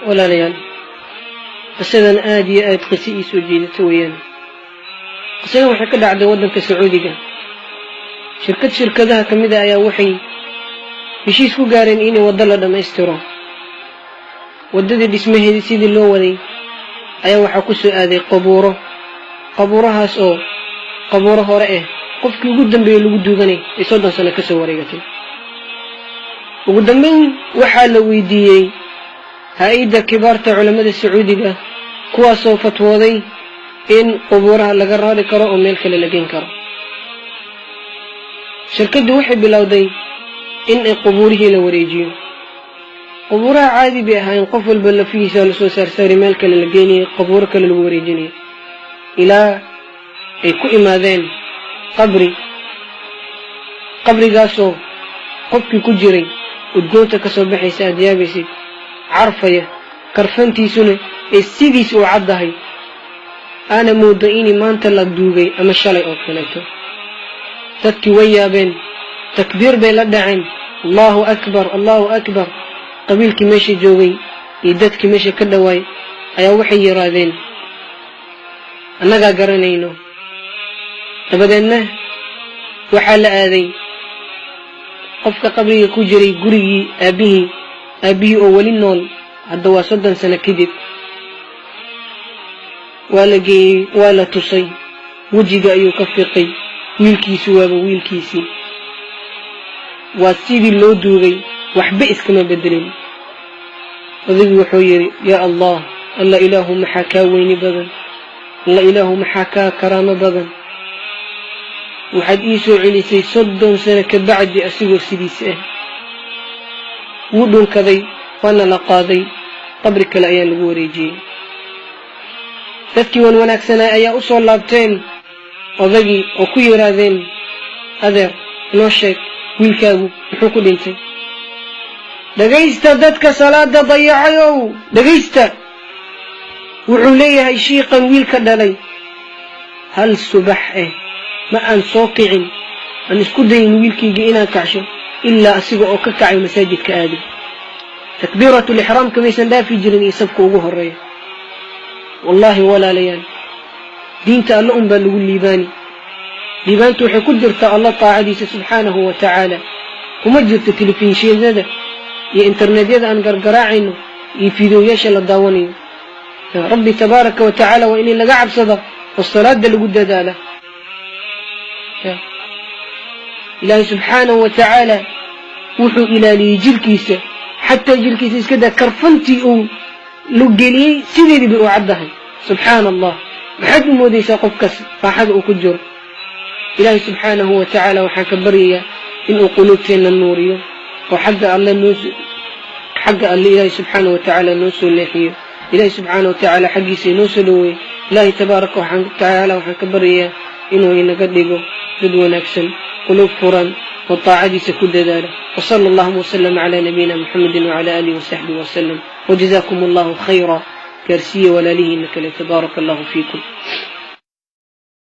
Walaalayaal, qisadan aad iyo aad qiso ii soo jiidata weeyaan. Qisadan waxay ka dhacday waddanka Sacuudiga. Shirkad shirkadaha ka mid a ayaa waxay heshiis ku gaareen inay waddo la dhammaystiro. Waddadii dhismaheedii sidii loo waday ayaa waxaa ku soo aaday qabuuro, qabuurahaas oo qabuuro hore ah, qofkii ugu dambeeyey lagu duuganay ay 30 sano ka soo wareegatay. Ugu dambayn waxaa la weydiiyey hay'adda kibaarta culammada Sacuudiga, kuwaasoo fatwooday in qubuuraha laga rari karo oo meel kale la geyn karo. Shirkaddu waxay bilowday in ay qubuurihii la wareejiyo. Qubuuraha caadi bay ahaayeen, qof walba lafihiisa lasoo saarsaari, meel kale la geynayay, qabuuro kale lagu wareejinayay, ilaa ay ku imaadeen qabri, qabrigaasoo qofkii ku jiray udgoonta ka soo baxaysa aad yaabaysid, carfaya, karfantiisuna ee sidiis uu caddahay, aana moodo inii maanta la duugay ama shalay oo kaleeto. Dadkii way yaabeen, takbiir bay la dhaceen, "Allahu akbar, Allahu akbar." Qabiilkii meesha joogay iyo dadkii meesha ka dhowaay ayaa waxay yidhaahdeen, "Annagaa garanayno." Dabadeedna waxaa la aaday qofka qabriga ku jiray gurigii aabbihii, aabbihii oo weli nool. Hadda waa 30 sano kadib. Waa la geeyey, waa la tusay, wejiga ayuu ka fiiqay. Wiilkiisu waaba wiilkiisii, waa sidii loo duugay, waxba iskama bedelin. Odagii wuxuu yidhi, "Yaa Allah, Alla Ilaahu, maxaa kaa weyni badan? Alla Ilaahu, maxaa kaa karaamo badan? Waxaad ii soo celisay 30 sano ka bacdi asigoo sidiisa ah." Wuu dhunkaday, waana la qaaday, qabri kale ayaa lagu wareejiyey. Dadkii wan wanaagsanaa ayaa u soo laabteen odagii oo ku yidhaahdeen, "Adeer, inoo sheeg, wiilkaagu muxuu ku dhintay?" Dhegaysta, dadka salaada dayacayow, dhegaysta. Wuxuu leeyahay shiiqan wiilka dhalay, "Hal subax ah ma aan soo kicin, aan isku dayin wiilkayga inaan kacsho, ilaa asiga oo ka kacay masaajidka aaday. Takbiiratulixraamka maysan dhaafi jirin iyo safka ugu horeeya." Wallaahi walaalayaal, diinta Alla un baa lagu liibaani. Liibaantu waxay ku jirtaa Alla taacadiisa subxaanahu wa tacaala, kuma jirto telefishinada iyo internetyada aan gargaraacayno iyo fiidiyoyaasha la daawanayo. Rabbi tabaaraka wa tacaala waa in laga cabsada oo salaada lagu dadaala. Ilaahay subxaanahu wa tacaala wuxuu ilaaliyey jirkiisa, xataa jirkiisa iska daa, karfantii uu lu geliyey sideedii bay u caddahay. Subxaana Allah, maxaad u moodaysaa qofkaas raaxada uu ku jiro? Ilaahay subxaanahu wa tacaala waxaan ka baryayaa inuu quluubteenna nuuriyo oo xagga Alle noo, xagga Alle Ilaahay subxaanahu wa tacaala noo soo leexiyo, Ilaahay subxaanahu wa tacaala xaggiisa inoo soo dhoweeyo. Ilaahay tabaaraka tacaala waxaan ka baryayaa inuu inaga dhigo dad wanaagsan, quluub furan oo taacadiisa ku dadaala. وصلى اللهم وسلم على نبينا محمد وعلى آله وصحبه وسلم، وجزاكم الله خيرا. Gaarsiiya walaalihiina kale. Tabaaraka Allahu fiikum.